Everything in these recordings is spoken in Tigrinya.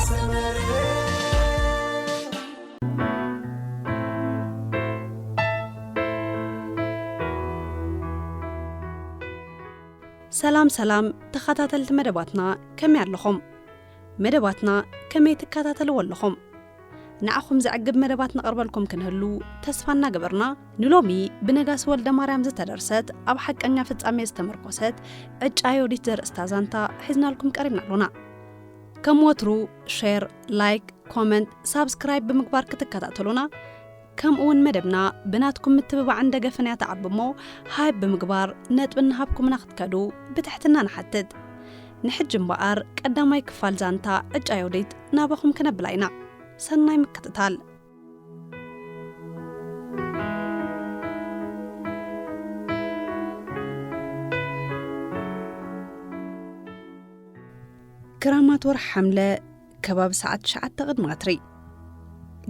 ሰመረ። ሰላም ሰላም ተኸታተልቲ መደባትና፣ ከመይ ኣለኹም? መደባትና ከመይ ትከታተልዎ ኣለኹም? ንዓኹም ዘዕግብ መደባት ነቕርበልኩም ክንህሉ ተስፋ እናገበርና፣ ንሎሚ ብነጋሲ ወልደ ማርያም ዝተደርሰት ኣብ ሓቀኛ ፍጻሜ ዝተመርኮሰት ዕጫ ዮዲት ዘርእስታ ዛንታ ሒዝናልኩም ቀሪብና ኣሎና። ከም ወትሩ ሼር፣ ላይክ፣ ኮመንት፣ ሳብስክራይብ ብምግባር ክትከታተሉና፣ ከምኡ እውን መደብና ብናትኩም ምትብባዕን ደገፍን እያ ትዓቢ እሞ፣ ሃይብ ብምግባር ነጥቢ እናሃብኩምና ክትከዱ ብትሕትና ንሓትት። ንሕጂ እምበኣር ቀዳማይ ክፋል ዛንታ ዕጫ ዮዲት ናባኹም ክነብላ ኢና። ሰናይ ምክትታል። ክራማት ወርሒ ሓምለ ከባቢ ሰዓት ትሽዓተ ቅድሚ ቀትሪ።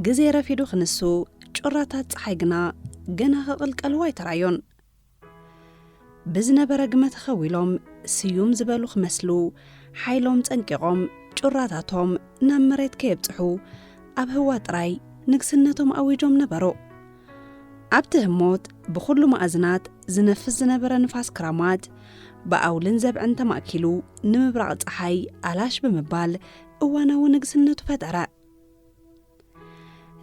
ግዜ ረፊዱ ክንሱ፣ ጩራታት ጸሓይ ግና ገና ክቕልቀልዎ ኣይተራዮን። ብዝነበረ ግመ ተኸዊሎም ስዩም ዝበሉ ክመስሉ፣ ሓይሎም ጸንቂቖም ጩራታቶም ናብ መሬት ከየብጽሑ ኣብ ህዋ ጥራይ ንግስነቶም ኣዊጆም ነበሩ። ኣብቲ ህሞት ብኹሉ መኣዝናት ዝነፍስ ዝነበረ ንፋስ ክራማት ብኣውልን ዘብዕን ተማእኪሉ ንምብራቕ ጸሓይ ኣላሽ ብምባል እዋናዊ ንግስነቱ ፈጠረ።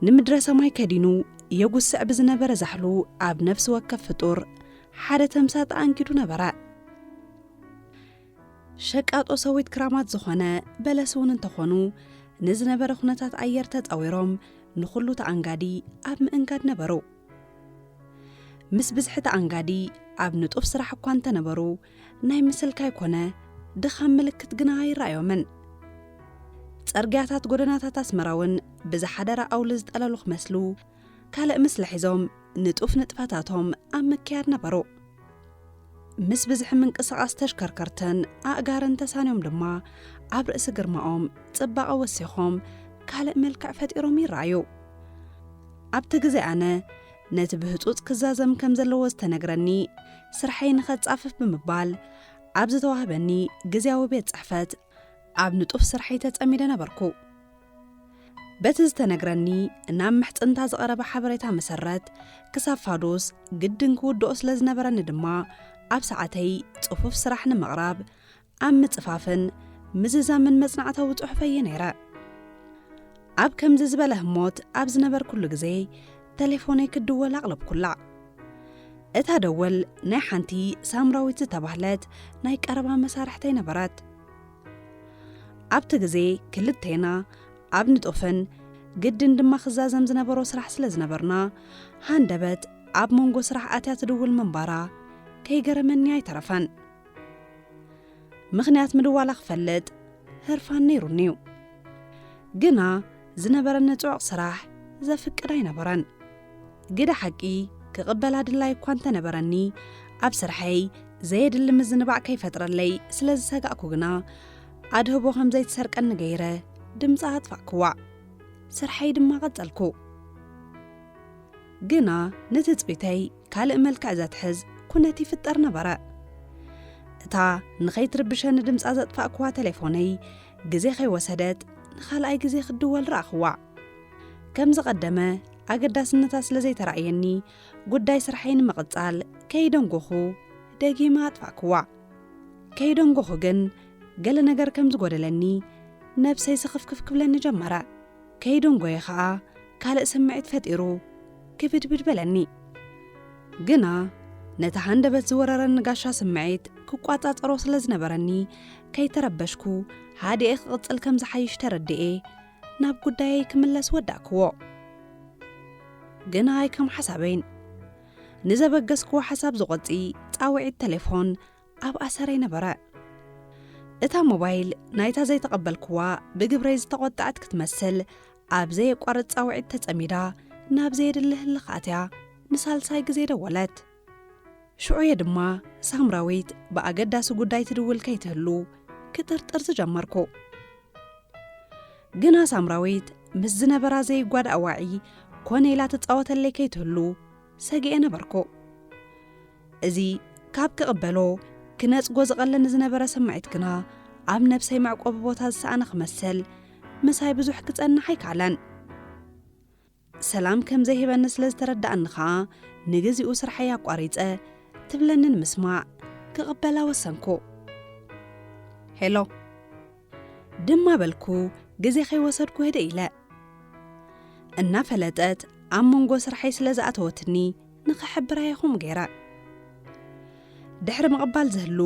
ንምድረ ሰማይ ከዲኑ የጉስዕ ብዝነበረ ዛሕሉ ኣብ ነፍሲ ወከፍ ፍጡር ሓደ ተምሳጥ ኣንጊዱ ነበረ። ሸቃጦ ሰዊት ክራማት ዝኾነ በለስ እውን እንተኾኑ፣ ንዝነበረ ኩነታት ኣየር ተጻዊሮም ንኹሉ ተኣንጋዲ ኣብ ምእንጋድ ነበሩ። ምስ ብዝሒ ተኣንጋዲ ኣብ ንጡፍ ስራሕ እኳ እንተነበሩ፣ ናይ ምስልካይ ኮነ ድኻም ምልክት ግና ኣይረኣዮምን። ጸርግያታት ጎደናታት ኣስመራ እውን ብዝሓደረ ኣውሊ ዝጠለሉ ክመስሉ፣ ካልእ ምስሊ ሒዞም ንጡፍ ንጥፈታቶም ኣብ ምክያድ ነበሩ። ምስ ብዝሒ ምንቅስቓስ ተሽከርከርትን ኣእጋርን ተሳንዮም ድማ ኣብ ርእሲ ግርማኦም ጽባቐ ወሲኾም ካልእ መልክዕ ፈጢሮም ይረኣዩ። ኣብቲ ግዜ ኣነ ነቲ ብህጹጽ ክዛዘም ከም ዘለዎ ዝተነግረኒ ስርሐይ ንኸጻፍፍ ብምባል ኣብ ዝተዋህበኒ ግዝያዊ ቤት ጽሕፈት ኣብ ንጡፍ ስርሐይ ተጸሚደ ነበርኩ። በቲ ዝተነግረኒ ናብ ምሕጽንታ ዝቐረበ ሓበሬታ መሰረት ክሳብ ፋዱስ ግድን ክውድኦ ስለ ዝነበረኒ ድማ ኣብ ሰዓተይ ጽፉፍ ስራሕ ንምቕራብ ኣብ ምጽፋፍን ምዝዛምን መጽናዕታዊ ጽሑፈይ እየ ነይረ። ኣብ ከምዚ ዝበለ ህሞት ኣብ ዝነበርኩሉ ግዜ ተሌፎነይ ክድወል ኣቕለብኩላ። እታ ደወል ናይ ሓንቲ ሳምራዊት ዝተባህለት ናይ ቀረባ መሳርሕተይ ነበረት። ኣብቲ ግዜ ክልቴና ኣብ ንጡፍን ግድን ድማ ክዛዘም ዝነበሮ ስራሕ ስለ ዝነበርና፣ ሃንደበት ኣብ መንጎ ስራሕ ኣትያ ትድውል ምንባራ ከይገረመኒ ኣይተረፈን። ምኽንያት ምድዋላ ክፈልጥ ህርፋን ነይሩኒ እዩ። ግና ዝነበረኒ ጽዑቕ ስራሕ ዘፍቅድ ኣይነበረን። ግደ ሓቂ ክቕበላ ድላይ እኳ እንተነበረኒ፣ ኣብ ስርሐይ ዘየድሊ ምዝንባዕ ከይፈጥረለይ ስለ ዝሰጋእኩ ግና፣ ኣድህቦ ከም ዘይትሰርቀኒ ገይረ ድምጻ ኣጥፋእክዋ። ስርሐይ ድማ ቀጸልኩ። ግና ንትጽቢተይ ካልእ መልክዕ ዘትሕዝ ኩነት ይፍጠር ነበረ። እታ ንኸይትርብሸኒ ድምጻ ዘጥፋእክዋ ተሌፎነይ ግዜ ከይወሰደት ንኻልኣይ ግዜ ክትድወል ረኣኽዋ። ከም ዝቐደመ ኣገዳስነታ ስለ ዘይተራእየኒ፣ ጉዳይ ስርሐይ ንምቕጻል ከይደንጎኹ ደጊመ ኣጥፋእክዋ። ከይደንጎኹ ግን ገለ ነገር ከም ዝጎደለኒ ነብሰይ ስኽፍክፍ ክብለኒ ጀመረ። ከይደንጎየ ኸኣ ካልእ ስምዒት ፈጢሩ ክብድብድ በለኒ። ግና ነቲ ሃንደበት ዝወረረኒ ጋሻ ስምዒት ክቋጻጸሮ ስለ ዝነበረኒ፣ ከይተረበሽኩ ሃዲኤ ክቕጽል ከም ዝሓይሽ ተረዲኤ ናብ ጉዳየይ ክምለስ ወዳእክዎ። ግና ኣይከም ሓሳበይን። ንዘበገስክዎ ሓሳብ ዝቖጺ ጻውዒት ተሌፎን ኣብ ኣሰረይ ነበረ። እታ ሞባይል ናይታ ዘይተቐበልክዋ ብግብረይ ዝተቖጠዐት ክትመስል ኣብ ዘየቋርጽ ጻውዒት ተጸሚዳ ናብ ዘየድሊ ህልኽ ኣትያ ንሳልሳይ ግዜ ደወለት። ሽዑ እየ ድማ ሳምራዊት ብኣገዳሲ ጉዳይ ትድውል ከይትህሉ ክጥርጥር ዝጀመርኩ። ግና ሳምራዊት ምስ ዝነበራ ዘይጓዳእ ዋዒ ኮነ ኢላ ትጻወተለይ ከይትህሉ ሰጊኤ ነበርኩ። እዚ ካብ ክቕበሎ ክነጽጎ ዝቐለኒ ዝነበረ ስምዒት ግና ኣብ ነብሰይ መዕቆቢ ቦታ ዝሰኣነ ክመስል ምሳይ ብዙሕ ክጸንሕ ኣይከኣለን። ሰላም ከም ዘይህበኒ ስለ ዝተረዳኣኒ ኸኣ፣ ንግዜኡ ስርሐይ ኣቋሪጸ ትብለኒ ንምስማዕ ክቕበላ ወሰንኩ። "ሄሎ" ድማ በልኩ፣ ግዜ ከይወሰድኩ ህድእ ኢለ። እናፈለጠት ኣብ መንጎ ስርሐይ ስለ ዝኣተወትኒ፣ ንኽሕብራ ኢኹም ገይረ። ድሕሪ ምቕባል ዝህሉ፣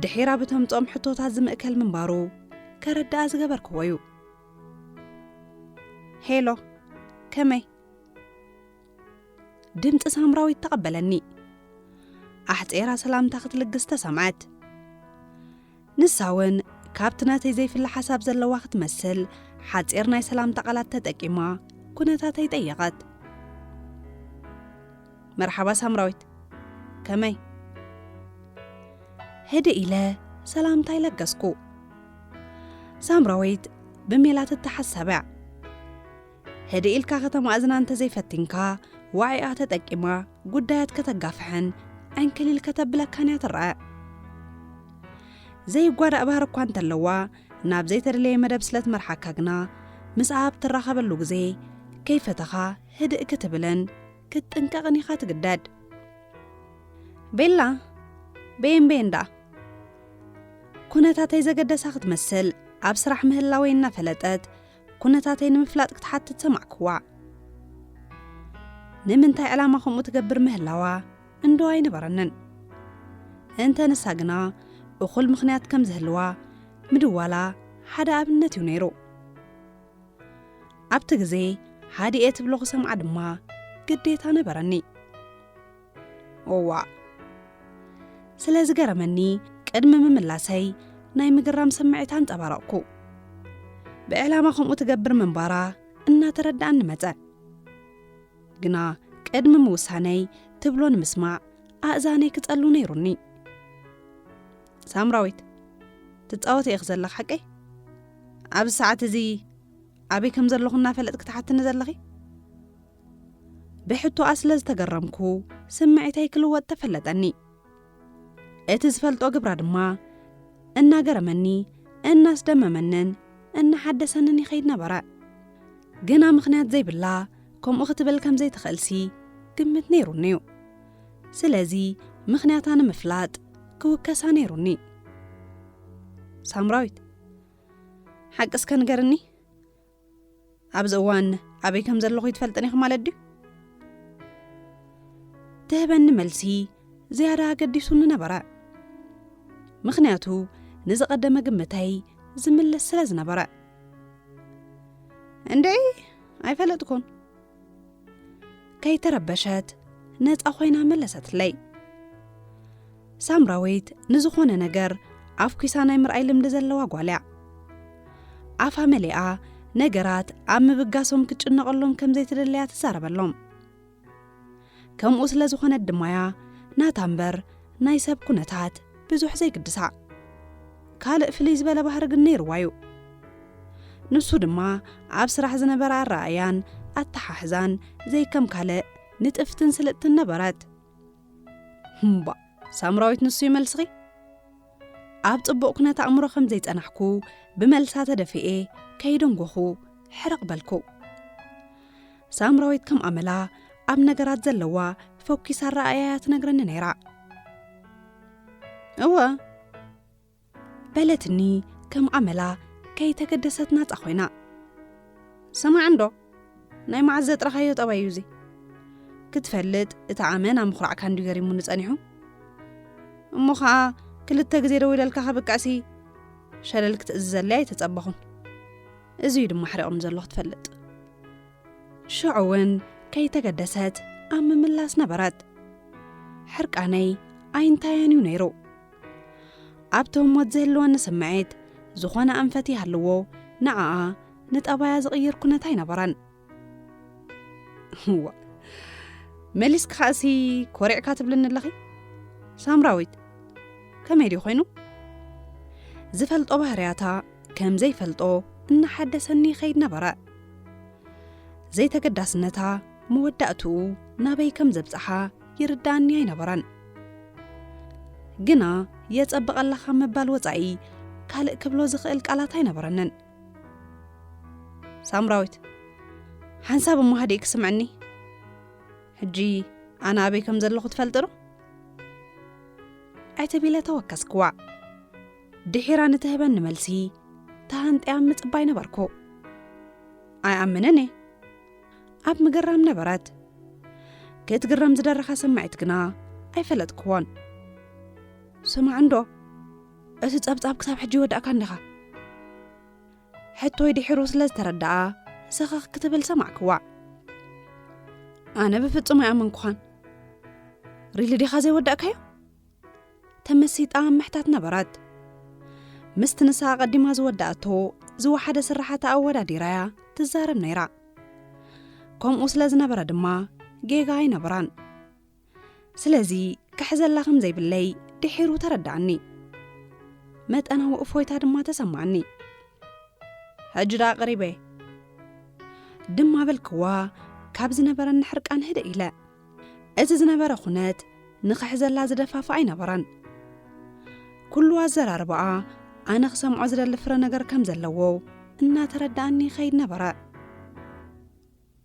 ድሒራ ብተምጽኦም ሕቶታት ዝምእከል ምንባሩ ከረድኣ ዝገበርክዎ እዩ። "ሄሎ፣ ከመይ?" ድምጺ ሳምራዊት ተቐበለኒ። ኣሕጺራ ሰላምታ ክትልግስ ተሰምዐት። ንሳ እውን ካብቲ ናተይ ዘይፍለ ሓሳብ ዘለዋ ክትመስል፣ ሓጺር ናይ ሰላምታ ቃላት ተጠቂማ ኩነታተይ ጠየቐት። "መርሓባ ሳምራዊት፣ ከመይ?" ህድእ ኢለ ሰላምታይ ለገስኩ። ሳምራዊት ብሜላ ትተሓሳብ እያ። ህድእ ኢልካ ከተማእዝና እንተዘይፈቲንካ፣ ዋዒኣ ተጠቂማ ጉዳያት ከተጋፍሕን ዕንክሊል ከተብለካን እያ ትረኣ። ዘይጓዳእ ባህሪ እኳ እንተለዋ፣ ናብ ዘይተደለየ መደብ ስለ ትመርሓካ ግና፣ ምስኣ ኣብ ትራኸበሉ ግዜ ከይፈተኻ ህድእ ክትብልን ክትጥንቀቕን ኢኻ ትግደድ። ቤላ፣ በየን በየን ደኣ? ኩነታተይ ዘገደሳ ክትመስል፣ ኣብ ስራሕ ምህላወይ እናፈለጠት፣ ኩነታተይ ንምፍላጥ ክትሓትት ሰማዕክዋ። ንምንታይ ዕላማ ከምኡ ትገብር ምህላዋ እንዶ ኣይነበረንን። እንተ ንሳ ግና እኹል ምኽንያት ከም ዝህልዋ ምድዋላ ሓደ ኣብነት እዩ ነይሩ። ኣብቲ ግዜ ሃዲኤ ትብሎ ክሰምዓ ድማ ግዴታ ነበረኒ። እዋእ! ስለ ዝገረመኒ፣ ቅድሚ ምምላሰይ ናይ ምግራም ስምዒት ኣንጸባረቕኩ። ብዕላማ ከምኡ ትገብር ምንባራ እናተረድኣኒ መጸ። ግና ቅድሚ ምውሳነይ ትብሎ ንምስማዕ ኣእዛነይ ክጸሉ ነይሩኒ። ሳምራዊት፣ ትጻወቲ ኢኺ ዘለኺ ሓቀይ? ኣብዚ ሰዓት እዚ ኣበይ ከም ዘለኹ እናፈለጥኪ ትሓትኒ ዘለኺ? ብሕቶኣ ስለ ዝተገረምኩ ስምዒተይ ክልወጥ ተፈለጠኒ። እቲ ዝፈልጦ ግብራ ድማ እናገረመኒ፣ እናስደመመንን እናሓደሰንን ይኸይድ ነበረ። ግና ምኽንያት ዘይብላ ከምኡ ክትብል ከም ዘይትኽእልሲ ግምት ነይሩኒ እዩ። ስለዚ ምኽንያታ ንምፍላጥ ክውከሳ ነይሩኒ። ሳምራዊት፣ ሓቂ እስከ ንገርኒ፣ ኣብዚ እዋን ኣበይ ከም ዘለኹ ይትፈልጥን ኢኺ ማለት ድዩ? ትህበኒ መልሲ ዝያዳ ኣገዲሱኒ ነበረ። ምኽንያቱ ንዝቐደመ ግምተይ ዝምልስ ስለ ዝነበረ። እንድዒ፣ ኣይፈለጥኩን። ከይተረበሸት ነጻ ኮይና መለሰትለይ። ሳምራዊት ንዝኾነ ነገር ኣፍኲሳ ናይ ምርኣይ ልምዲ ዘለዋ ጓል እያ። ኣፋ መሊኣ ነገራት ኣብ ምብጋሶም ክትጭነቐሎም ከም ዘይትደለያ ትዛረበሎም። ከምኡ ስለ ዝኾነት ድማ እያ ናታ እምበር ናይ ሰብ ኩነታት ብዙሕ ዘይግድሳ። ካልእ ፍልይ ዝበለ ባህሪ ግን ነይርዋ እዩ። ንሱ ድማ ኣብ ስራሕ ዝነበረ ኣረኣእያን ኣተሓሕዛን ዘይከም ካልእ ንጥፍትን ስልጥትን ነበረት። እምባ፣ ሳምራዊት ንሱ እዩ መልስኺ? ኣብ ጽቡቕ ኩነት ኣእምሮ ከም ዘይጸናሕኩ ብመልሳ ተደፊኤ ከይደንጎኹ ሕርቕ በልኩ። ሳምራዊት ከም ኣመላ ኣብ ነገራት ዘለዋ ፈኲስ ኣረኣእያ እያ ትነግረኒ ነይራ። እወ፣ በለትኒ ከም ኣመላ ከይተገደሰት ናጻ ኮይና። ስማዕ እንዶ፣ ናይ መዓዝ ዘጥረኻዮ ጠባይ እዩ እዚ? ክትፈልጥ እቲ ኣመና ምኹራዕካ እንድዩ ገሪሙኒ ጸኒሑ። እሞ ኸኣ ክልተ ግዜ ደዊለልካ ከብቅዕሲ ሸለል ክትእዝዘለይ ኣይተጸበኹን። እዚ እዩ ድማ ኣሕሪቑኒ ዘሎ ክትፈልጥ። ሽዑ እውን ከይተገደሰት ኣብ ምምላስ ነበረት። ሕርቃነይ ኣይንታያን እዩ ነይሩ። ኣብቲ ህሞት ዝህልወኒ ስምዒት ዝኾነ ኣንፈት ይሃልዎ፣ ንዓኣ ንጠባያ ዝቕይር ኩነት ኣይነበረን። እዋ፣ መሊስኪ ኸኣሲ ኮሪዕካ ትብልኒ ኣለኺ? ሳምራዊት፣ ከመይ ድዩ ኮይኑ? ዝፈልጦ ባህርያታ ከም ዘይፈልጦ እናሓደሰኒ ይኸይድ ነበረ። ዘይተገዳስነታ መወዳእትኡ ናበይ ከም ዘብጽሓ ይርድኣኒ ኣይነበረን። ግና የጸብቐ ኣለኻ ምባል ወጻኢ ካልእ ክብሎ ዝኽእል ቃላት ኣይነበረንን። ሳምራዊት፣ ሓንሳብ እሞ ሃዲእኪ ስምዕኒ። ሕጂ ኣነ ኣበይ ከም ዘለኹ ትፈልጢ ዶ? ዕትብ ኢለ ተወከስክዋ። ድሒራ ንትህበኒ መልሲ ተሃንጥያ ምጽባይ ነበርኩ። ኣይኣምንን እየ። ኣብ ምግራም ነበረት። ክትግረም ዝደረኻ ስምዒት ግና ኣይፈለጥክዎን። ስማዕ እንዶ፣ እቲ ጸብጻብ ክሳብ ሕጂ ይወዳእካ እንዲኻ። ሕቶይ ድሒሩ ስለ ዝተረድኣ፣ ሰኸኽ ክትብል ሰማዕክዋ። ኣነ ብፍጹም ኣይኣመንኩኻን። ሪሊ ዲኻ ዘይወዳእካዮ? ተመሲጣ ምሕታት ነበረት። ምስቲ ንሳ ኣቐዲማ ዝወዳእቶ ዝወሓደ ስራሓታ ኣወዳዲራያ ትዛረብ ነይራ። ከምኡ ስለ ዝነበረ ድማ ጌጋ ኣይነበራን። ስለዚ ክሕዘላ ከም ዘይብለይ ድሒሩ ተረዳኣኒ። መጠናዊ እፎይታ ድማ ተሰማዓኒ። ሕጂ ደኣ ቀሪበ ድማ በልክዋ፣ ካብ ዝነበረኒ ሕርቃን ህድእ ኢለ። እቲ ዝነበረ ኩነት ንኽሕዘላ ዝደፋፍእ ኣይነበረን። ኩሉ ኣዘራርባኣ ኣነ ክሰምዖ ዝደሊ ፍረ ነገር ከም ዘለዎ እናተረዳኣኒ ይኸይድ ነበረ።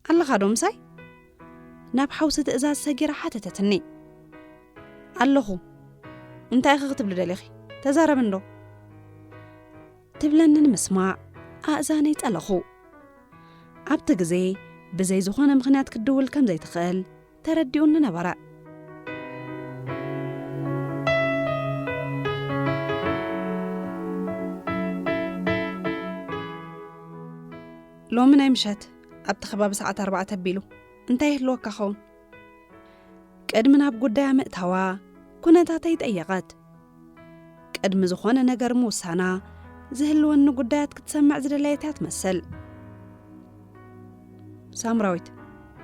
ኣለኻ ዶ ምሳይ? ናብ ሓውሲ ትእዛዝ ሰጊራ ሓተተትኒ። ኣለኹ። እንታይ ኢኺ ክትብሊ ደሊኺ? ተዛረቢ እንዶ። ትብለኒ ንምስማዕ ኣእዛነይ ጠለኹ። ኣብቲ ግዜ ብዘይ ዝኾነ ምኽንያት ክትድውል ከም ዘይትኽእል ተረዲኡኒ ነበረ። ሎሚ ናይ ምሸት ኣብቲ ከባቢ ሰዓት ኣርባዕተ ኣቢሉ እንታይ ይህልወካ ኸውን? ቅድሚ ናብ ጉዳያ ምእታዋ ኩነታተይ ጠየቐት። ቅድሚ ዝኾነ ነገር ምውሳና ዝህልወኒ ጉዳያት ክትሰምዕ ዝደለየት እያ ትመስል። ሳምራዊት፣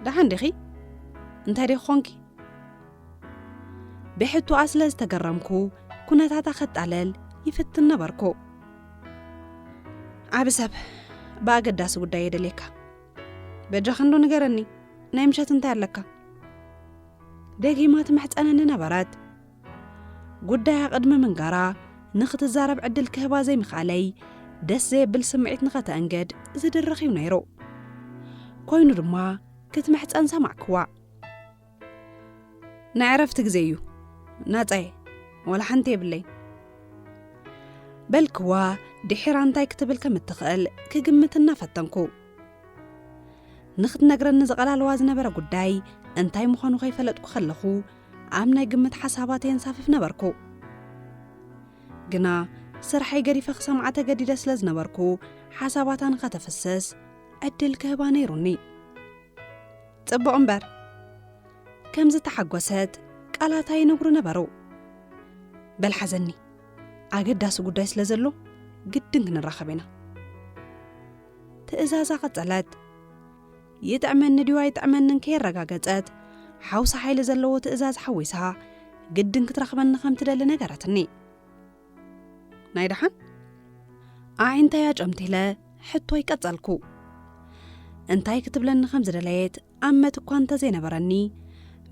ደሓን ዲኺ? እንታይ ዲኺ ኾንኪ? ብሕቶኣ ስለ ዝተገረምኩ ኩነታታ ከጣለል ይፍትን ነበርኩ። ዓቢ ሰብ፣ ብኣገዳሲ ጉዳይ የደልየካ። በጃኻ እንዶ ንገረኒ፣ ናይ ምሸት እንታይ ኣለካ? ደጊማ ትምሕጸነኒ ነበረት። ጉዳያ ቅድሚ ምንጋራ ንኽትዛረብ ዕድል ክህባ ዘይምኽኣለይ ደስ ዘየብል ስምዒት ንኸተእንግድ ዝድርኽ እዩ ነይሩ። ኮይኑ ድማ ክትምሕጸን ሰማዕክዋ። ናይ ዕረፍቲ ግዜ እዩ፣ ናጻ እየ፣ ዋላ ሓንቲ የብለይን። በልክዋ ድሒራ እንታይ ክትብል ከም እትኽእል ክግምት እናፈተንኩ። ንኽትነግረኒ ዝቐላልዋ ዝነበረ ጉዳይ እንታይ ምዃኑ ከይፈለጥኩ ከለኹ ኣብ ናይ ግምት ሓሳባት የንሳፍፍ ነበርኩ። ግና ስርሐይ ገዲፈ ክሰምዓ ተገዲደ ስለ ዝነበርኩ ሓሳባታ ንኸተፍስስ ዕድል ክህባ ነይሩኒ። ጽቡቕ እምበር፣ ከም ዝተሓጎሰት ቃላታ ይነግሩ ነበሩ። በል ሓዘኒ፣ ኣገዳሲ ጉዳይ ስለ ዘሎ ግድን ክንራኸብ ኢና። ትእዛዛ ቀጸለት። ይጥዕመኒ ድዩ ኣይጥዕመንን ከየረጋገጸት፣ ሓውሲ ሓይሊ ዘለዎ ትእዛዝ ሓዊሳ ግድን ክትረኽበኒ ከም ትደሊ ነገረትኒ። ናይ ደሓን? ኣዒንተይ ኣጨምቲለ ሕቶይ ቀጸልኩ። እንታይ ክትብለኒ ከም ዝደለየት ኣመት እኳ እንተ ዘይነበረኒ፣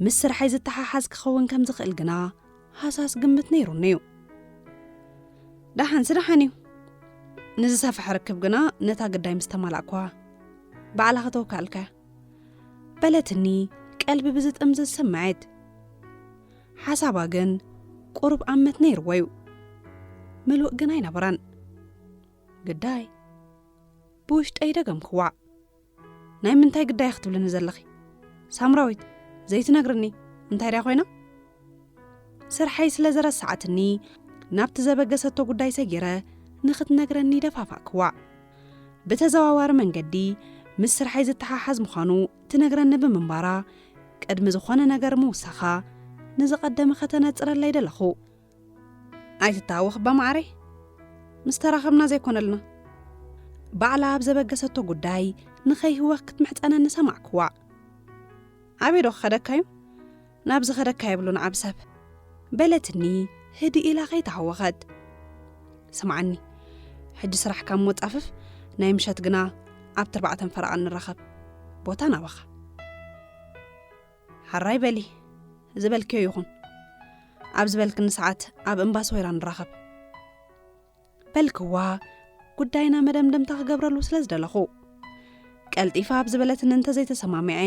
ምስ ስርሐይ ዝተሓሓዝ ክኸውን ከም ዝኽእል ግና ሃሳስ ግምት ነይሩኒ እዩ። ደሓንሲ ደሓን እዩ። ንዝሰፍሐ ርክብ ግና ነታ ግዳይ ምስ ተማላእኳ፣ ባዕላ ከተውካልካያ። በለትኒ ቀልቢ ብዝጥምዝዝ ስምዒት። ሓሳባ ግን ቁሩብ ኣመት ነይርዎ እዩ። ምሉእ ግን ኣይነበረን። ግዳይ ብውሽጠይ ደገምክዋ። ናይ ምንታይ ግዳይ ክትብልኒ ዘለኺ? ሳምራዊት፣ ዘይትነግርኒ እንታይ ድያ ኮይና? ስርሐይ ስለ ዘረስዓትኒ፣ ናብቲ ዘበገሰቶ ጉዳይ ሰጊረ ንኽትነግረኒ ደፋፋእክዋ። ብተዘዋዋሪ መንገዲ ምስ ስርሐይ ዝተሓሓዝ ምዃኑ ትነግረኒ ብምንባራ፣ ቅድሚ ዝኾነ ነገር ምውሳኻ ንዝቐደመ ከተነጽረለይ ደለኹ። ኣይትታወኽ እባ መዓረይ፣ ምስ ተራኸብና ዘይኮነልና። ባዕላ ኣብ ዘበገሰቶ ጉዳይ ንኸይህወኽ ክትምሕጸነኒ ሰማዕክዋ። ኣበይ ዶ ክኸደካ እዩ? ናብ ዝኸደካ የብሉን ዓብ ሰብ፣ በለትኒ ህድእ ኢላ ከይተሃወኸት። ስምዓኒ፣ ሕጂ ስራሕ ካብ ሞጻፍፍ ናይ ምሸት ግና ኣብቲ ኣርባዕተን ፈረቓን ንራኸብ። ቦታ ናባኻ። ሓራይ በሊ፣ ዝበልክዮ ይኹን። ኣብ ዝበልክኒ ሰዓት ኣብ እምባስ ወይራ ንራኸብ። በልክዋ፣ ጉዳይና መደምደምታ ክገብረሉ ስለ ዝደለኹ። ቀልጢፋ ኣብ ዝበለትኒ እንተዘይተሰማሚዐ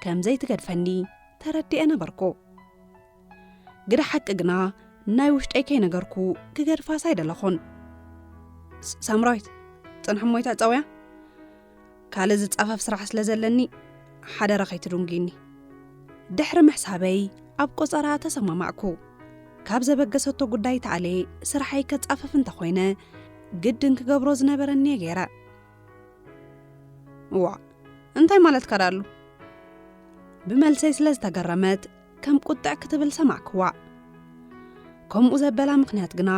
ከም ዘይትገድፈኒ ተረዲኤ ነበርኩ። ግደ ሓቂ ግና ናይ ውሽጠይ ከይነገርኩ ክገድፋስ ኣይደለኹን። "ስ-፣ ሳምራዊት፣ ጽንሒ እሞ ኣይትዕጸውያ? ካልእ ዝጻፈፍ ስራሕ ስለ ዘለኒ ሓደራ ከይትድንጉይኒ።" ድሕሪ ምሕሳበይ ኣብ ቆጸራ ተሰማማዕኩ። ካብ ዘበገሰቶ ጉዳይ ተኣልየ ስራሐይ ከጻፍፍ እንተኾይነ ግድን ክገብሮ ዝነበረኒ እየ ገይረ። "እዋ፣ እንታይ ማለትካ ደኣሉ?" ብመልሰይ ስለ ዝተገረመት ከም ቁጥዕ ክትብል ሰማዕክዋ። ከምኡ ዘበላ ምኽንያት ግና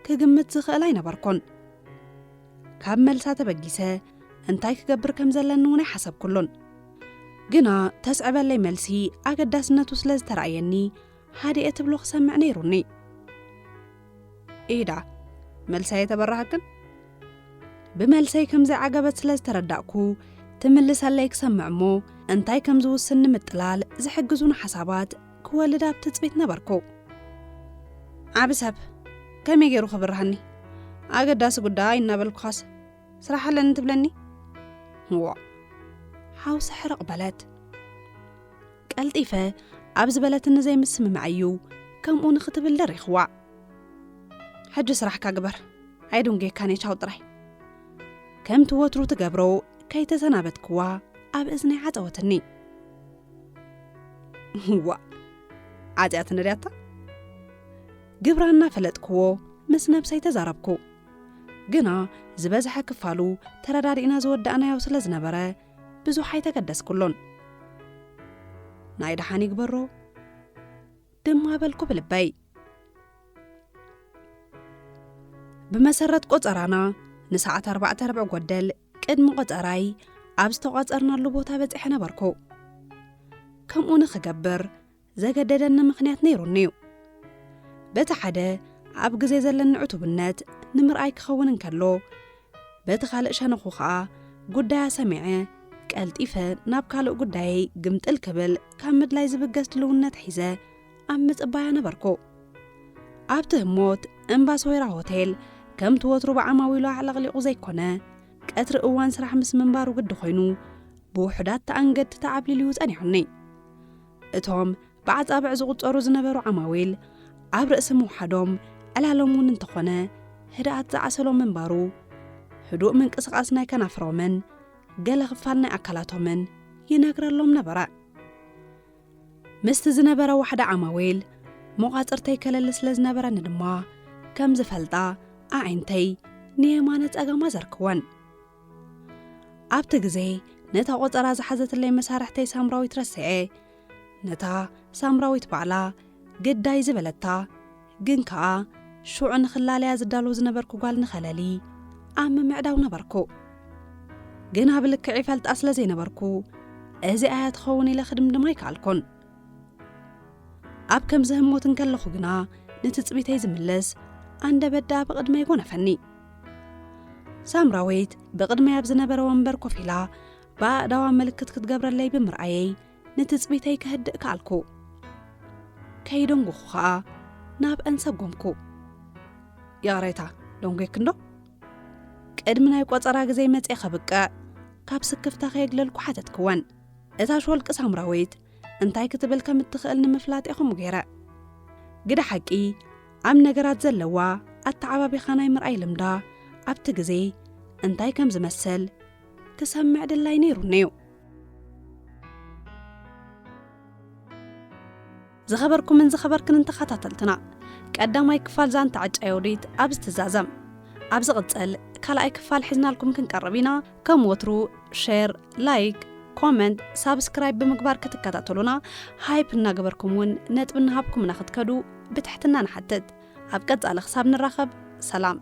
ክግምት ዝኽእል ኣይነበርኩን። ካብ መልሳ ተበጊሰ እንታይ ክገብር ከም ዘለኒ እውን ኣይሓሰብኩሉን። ግና ተስዕበለይ መልሲ ኣገዳስነቱ ስለ ዝተረኣየኒ ሃዲኤ ትብሎ ክሰምዕ ነይሩኒ። "ኢዳ፣ መልሰይ ኣይተበራሃክን?" ብመልሰይ ከም ዘይዓገበት ስለ ዝተረዳእኩ ትምልሰለይ ክሰምዕ እሞ እንታይ ከም ዝውስን ንምጥላል ዝሕግዙኒ ሓሳባት ክወልድ ኣብ ትጽቢት ነበርኩ። "ዓቢ ሰብ ከመይ ገይሩ ክብርሃኒ? ኣገዳሲ ጉዳይ እናበልኩኻስ ስራሕ ኣለኒ ትብለኒ?" "እዋ፣ ሓውሲ ሕርቕ በለት። ቀልጢፈ ኣብ ዝበለትኒ ዘይምስምማዕ እዩ ከምኡ ንኽትብል ደሪኽዋ። ሕጂ ስራሕካ ግበር፣ ኣይድንጉየካን እየ፣ ቻው ጥራይ።" ከምቲ ወትሩ ትገብሮ ከይተሰናበትክዋ ኣብ እዝነይ ዓጸወትኒ። "እዋ፣ ዓጽያትኒ ድያታ?" ግብራ እናፈለጥክዎ ምስ ነብሰይ ተዛረብኩ። ግና ዝበዝሐ ክፋሉ ተረዳዲእና ዝወዳእናዮ ስለ ዝነበረ ብዙሕ ኣይተገደስኩሉን። "ናይ ደሓን ይግበሮ" ድማ በልኩ ብልበይ። ብመሰረት ቆጸራና ንሰዓት ኣርባዕተ ርብዕ ጎደል ቅድሚ ቆጸራይ ኣብ ዝተቋጸርናሉ ቦታ በጺሐ ነበርኩ። ከምኡ ንኽገብር ዘገደደኒ ምኽንያት ነይሩኒ እዩ። በቲ ሓደ ኣብ ግዜ ዘለኒ ዕቱብነት ንምርኣይ ክኸውን እንከሎ፣ በቲ ካልእ ሸነኹ ኸኣ ጉዳያ ሰሚዐ ቀልጢፈ ናብ ካልእ ጉዳየይ ግምጥል ክብል ካብ ምድላይ ዝብገስ ድልውነት ሒዘ ኣብ ምጽባያ ነበርኩ። ኣብቲ ህሞት እምባስ ወይራ ሆቴል ከምቲ ወትሩ ብዓማዊሉ ኣዕለቕሊቑ ዘይኮነ፣ ቀትሪ እዋን ስራሕ ምስ ምንባሩ ግዲ ኮይኑ ብውሑዳት ተኣንገድቲ ተዓብሊሉ እዩ ጸኒሑኒ። እቶም ብኣጻብዕ ዝቑጸሩ ዝነበሩ ዓማዊል ኣብ ርእሲ ምውሓዶም ዕላሎም እውን እንተኾነ ህድኣት ዝዓሰሎ ምንባሩ ህዱእ ምንቅስቓስ ናይ ከናፍሮምን ገለ ክፋል ናይ ኣካላቶምን ይነግረሎም ነበረ። ምስቲ ዝነበረ ዋሕዳ ዓማዊል መቋጽርተይ ከለሊ ስለ ዝነበረኒ ድማ ከም ዝፈልጣ ኣዒንተይ ንየማነ ጸጋማ ዘርክወን። ኣብቲ ግዜ ነታ ቆጸራ ዝሓዘትለይ መሳርሕተይ ሳምራዊት ረሲዐ፣ ነታ ሳምራዊት ባዕላ ግዳይ ዝበለታ ግን ከኣ ሽዑ ንኽላለያ ዝዳሎ ዝነበርኩ ጓል ንኸለሊ ኣብ ምምዕዳው ነበርኩ። ግና ብልክዕ ይፈልጣ ስለ ዘይነበርኩ እዚኣ እያ ትኸውን ኢለ ክድምድም ኣይከኣልኩን። ኣብ ከምዚ ህሞት እንከለኹ ግና ንትጽቢተይ ዝምልስ ኣንደበት ደኣ ብቕድመይ ጎነፈኒ። ሳምራዊት ብቕድመይ ኣብ ዝነበረ ወንበር ኮፍ ኢላ ብኣእዳዋ ምልክት ክትገብረለይ ብምርኣየይ ንትጽቢተይ ከህድእ ከኣልኩ። ከይደንጎኹ ኸኣ ናብአን ሰጎምኩ። "ይቕሬታ፣ ደንጎየኪ እንዶ?" ቅድሚ ናይ ቆጸራ ግዜ መጽየ ከብቅዕ ካብ ስክፍታ ከየግለልኩ ሓተትክወን። እታ ሾልቂ ሳምራዊት እንታይ ክትብል ከም እትኽእል ንምፍላጥ እየ ከምኡ ገይረ። ግደ ሓቂ ኣብ ነገራት ዘለዋ ኣተዓባቢኻ ናይ ምርኣይ ልምዳ ኣብቲ ግዜ እንታይ ከም ዝመስል ክሰምዕ ድላይ ነይሩኒ እዩ። ዝኸበርኩምን ዝኸበርክንን ተኸታተልትና፣ ቀዳማይ ክፋል ዛንታ ዕጫ ዮዲት ኣብዚ ትዛዘም። ኣብ ዝቕጽል ካልኣይ ክፋል ሒዝናልኩም ክንቀርብ ኢና። ከም ወትሩ ሼር፣ ላይክ፣ ኮመንት፣ ሳብስክራይብ ብምግባር ክትከታተሉና ሃይፕ እናገበርኩም እውን ነጥቢ እናሃብኩምና ክትከዱ ብትሕትና ንሓትት። ኣብ ቀጻሊ ክሳብ ንራኸብ ሰላም።